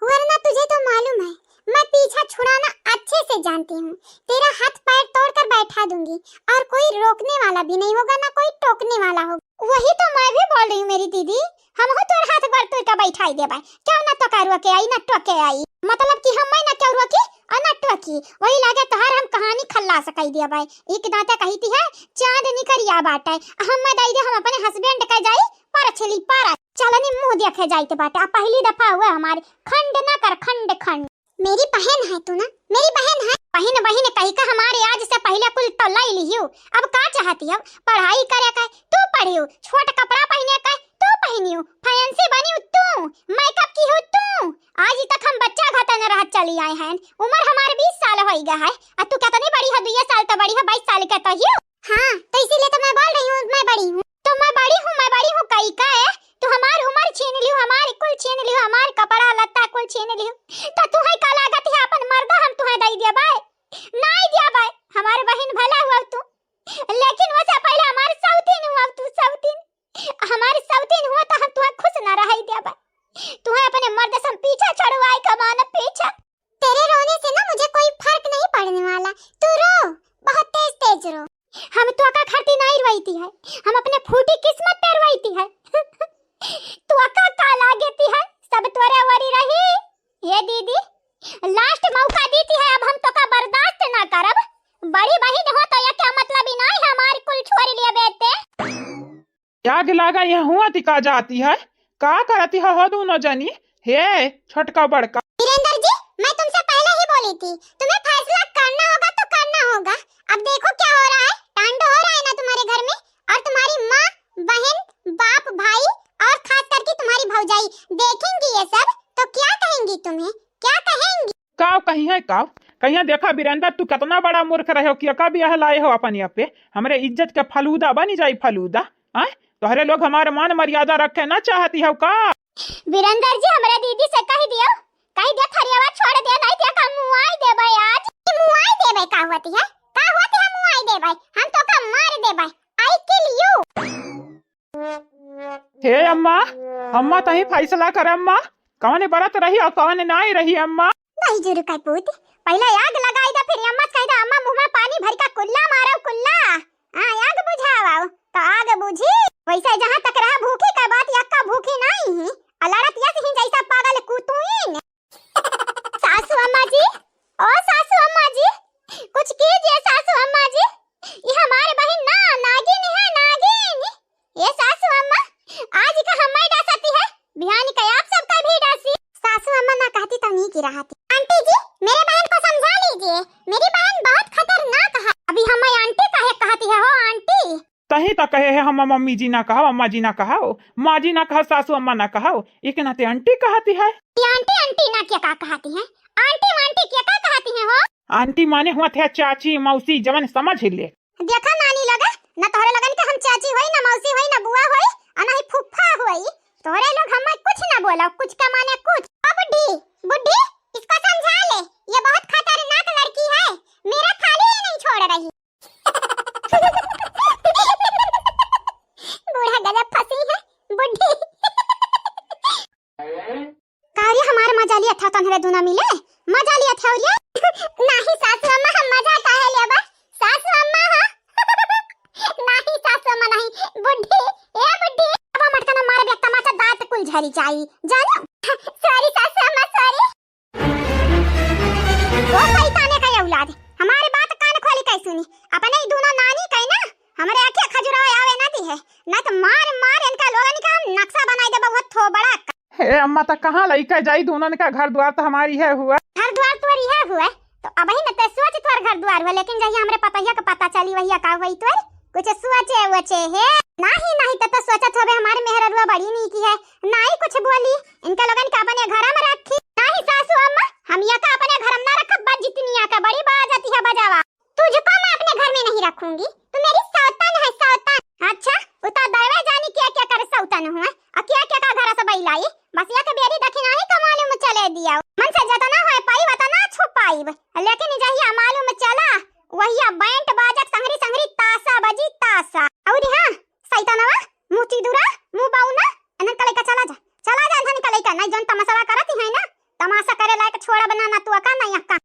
वरना तुझे तो मालूम है, मैं पीछा छुड़ाना अच्छे से जानती हूँ, तेरा हाथ पैर तोड़कर बैठा दूंगी और कोई रोकने वाला भी नहीं होगा, ना कोई टोकने वाला होगा। वही तो मैं भी बोल रही हूँ मेरी दीदी, हमहू तोर हाथ गोड़ तोड़ के बैठाई देबै। क्यों ना तो का रोके आई, ना टोके आई। मतलब कि हम ना क्यों रोकी और ना टोकी। वही लागे तोहार हम कहानी खल्लास कई देबै। एक दांते कही थी है, चांद निकरिया बाटे। हम मैं दई दे, हम अपने हस्बैंड के जाई परछली पर। चलनी मुंह देखे जाइत बाटे। आ पहली दफा हुआ हमारे खंड ना कर, खंड खंड। मेरी बहन है तू ना, मेरी बहन है। बहिन, बहिन कही का हमारे आज से पहले कुल तो लाई लियो। अब का चाहती हो? पढ़ाई करे का तू पढ़ियो, छोट कपड़ा पहने का तू पहनियो, फैंसी बनियो तू। मैं कब की हूँ तू? आज तक हम बच्चा घाता न रहत चली आए हैं। उम्र हमार बीस साल होई गा है। आ तू कितनी बड़ी है? दुइये साल तो बड़ी है, बाईस साल के तो ही। हाँ, तो इसीलिए तो मैं बोल रही हूँ, मैं बड़ी हूँ। तो मैं बड़ी हूँ, मैं बड़ी हूँ कई का है? तू हमार उम्र छीन लियो, हमार कुल छीन लियो, हमार कपड़ा लत्ता कुल छीन लियो। तो तुहे का लागत है अपन मर्दा हम तुहे दई देबे? नाई देबे। हमार बहिन भला हुआ तू, लेकिन वसे पहले हमार सौतीन हुआ तू, सौतीन। हमार सौतीन हुआ तो हम तुहे खुश ना रहई देबे। तुहे अपने मर्द से हम पीछा छुड़वाई का मानब पीछा। तेरे रोने से ना मुझे कोई फर्क नहीं पड़ने वाला। तू रो, बहुत तेज तेज रो। हम तोका खातिर नाई रोईती है, हम अपने फूटी किस्मत पे रोईती है। तोका का लागेती है, सब तोरे ओरी रही। ये दीदी, लास्ट मौका दीती है, अब हम तोका बर्दाश्त ना करब। बड़ी बहिन हो तो ये क्या मतलब ही नाई है हमार कुल छोड़ लिए बेटे। आग लागा यहाँ हुआ ती का जाती है, का करती है हो दोनों जनी? हे छोटका बड़का। वीरेंद्र जी, मैं तुमसे पहले ही बोली थी, तुम्हें फैसला करना होगा तो करना होगा। अब देखो क्या हो रहा है, कांड हो रहा है ना तुम्हारे घर में, और तुम्हारी माँ, बहन, बाप, भाई और खास करके तुम्हारी भौजाई देखेंगी ये सब तो क्या कहेंगी तुम्हें, क्या कहेंगी? काव कही है काव? कहिया देखा वीरेंद्र, तू कितना बड़ा मूर्ख रहे हो कि का बियाह लाए हो अपन यहाँ पे, हमरे इज्जत के फलूदा बनी जाई फलूदा। आय, तोहरे लोग हमारे मान मर्यादा रखे ना चाहती हो का? वीरेंद्र जी, हमरे दीदी से कह दियो, कह दियो थरियावा छोड़ दे, नहीं तो का मुआई देबे आज। मुआई देबे का होती है, का होती है मुआई देबे? हम तो का मार देबे। I kill you। हे अम्मा, अम्मा तही फैसला कर अम्मा, कौन बरत रही और कौन नाई रही अम्मा? नहीं जुरु का पूत, पहले आग लगाई दा, फिर अम्मा से कह दा, अम्मा मुँह में पानी भर का कुल्ला मारो कुल्ला। हाँ, आग बुझाओ, तो आग बुझी। वैसे जहाँ तक रहा भूखी का बात, यक्का भूखी नहीं ही, आ लड़त यस ही जैसा पागल कुतुइन। सासू अम्मा जी, ओ सासू अम्मा जी, कुछ कीजिए सासू अम्मा जी, ये हमारे बहिन ना नागिन है, नागिन। ये सासू अम्मा, आज का हमारी डासती है, बिहानी का आप सबका भी डासी। सासू अम्मा ना कहती तो नहीं की रहती। आंटी जी, मेरे बहन को समझा लीजिए, मेरी बहन बहुत खतरनाक है। अभी हमें आंटी काहे कहती है हो आंटी? तही तो कहे है हम मम्मी जी ना कहो, अम्मा जी ना कहो, माँ जी ना कहो, सासू अम्मा ना कहो, एक नाते आंटी कहती है। ये आंटी आंटी ना क्या का कहती है? आंटी वांटी क्या का कहती है हो? आंटी माने हुआ थे चाची मौसी जवन समझ ले। देखा नानी लोग, न तोहरे लोगन के हम चाची होई, न मौसी होई, न बुआ होई, और न ही फूफा होई। तोहरे लोग हमें कुछ न बोलो, कुछ का माने कुछ। ओ बुढ़ी, बुढ़ी, इसको समझा ले, ये बहुत खतरनाक लड़की है, मेरा थाली ही नहीं छोड़ रही। बूढ़ा गजब फंसी है, बुढ़ी। का रे हमार मजा लिया था तन्हरे दूना मिले? मजा लिया था रे? नाही सासू अम्मा, हम मजा काहे लेबा? सासू अम्मा हो। नाही सासू अम्मा नाही, बुढ़ी, ए बुढ़ी। अब हम अटका ना मारब एक तमाचा दांत कुल झरी जाई, जानो? Sorry सासू अम्मा, sorry। ओ शैताने का औलाद, हमारे बात कान खोली के सुनी। अपने ही दूनो नानी कही ना, हमरे आँखिया खजुरावे आवे ना दी है, ना तो मार मार इनका लोगन का हम नक्शा बनाई देबा, वो थोबड़ा का। हे अम्मा, त कहाँ लइका जाई? दूनन का घर द्वार त हमारी है हुआ। घर द्वार तोर इहे हुआ, तो अबही न ते सोच तोर घर द्वार हुआ, लेकिन जहिया हमरे पतहिया के पता चली, वहिया का हुई तोर? कुछ सोचे वोचे है? नाही, नाही, त तो सोचत होबे हमारे मेहररुआ बड़ी नीकी है, नाही कुछ बोली, इनका लोगन का अपने घर में रखी। नाही सासू अम्मा, हम या का अपने घर में ना रखब, बस जितनी या का बड़ी बाज आती है बजावा। तुझको मैं अपने घर में नहीं रखूंगी, तू मेरी सौतन है, सौतन। अच्छा, उता दैवे जानी क्या क्या करे सौतन हुए, और क्या क्या का घर से बैलाई, बस या के बेरी दखिना ही का मालूम चले दिया। मन से जतना होए पाइब, वतना छुपाइब, लेकिन जहिया मालूम चला, वहिया बैंड बाजक संगरी संगरी तासा बजी तासा। और हाँ, सैतानवा, मुँह चिदुरा, मुँह बाउना, अनन का लइका चला जा, चला जा अनन का लइका, नहीं जौन तमाशा करत ही है ना, तमाशा करे लायक छोड़ा बना ना तू अका ना यक्का।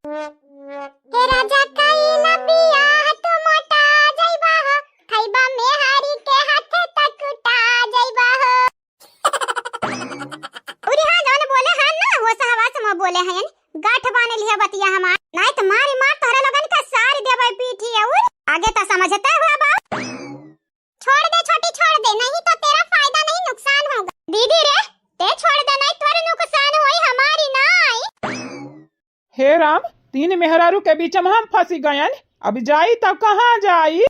हे राजा कइला बियाह तू मोटा जइबा हो, खइबा मेहरी के हाथ तक उटा जइबा हो। उरी हाँ जौन बोले हैं ना, वो सहवास में बोले हैं, गांठ बांध लिया बतिया हमार, नहीं तो मारी मार तोहरे लोगन का सार देबे पीठी और आगे तो समझते हुआ बाप। छोड़ दे छोटी, छोड़ दे, नहीं तो तेरा फायदा नहीं, नुकसान होगा। दीदी रे, ते छोड़ दे, नहीं तोर नुकसान होई, हमारी नाई। हे राम, तीन मेहरारू के बीच में हम फंसी गयन, अब जाई तब कहाँ जाई?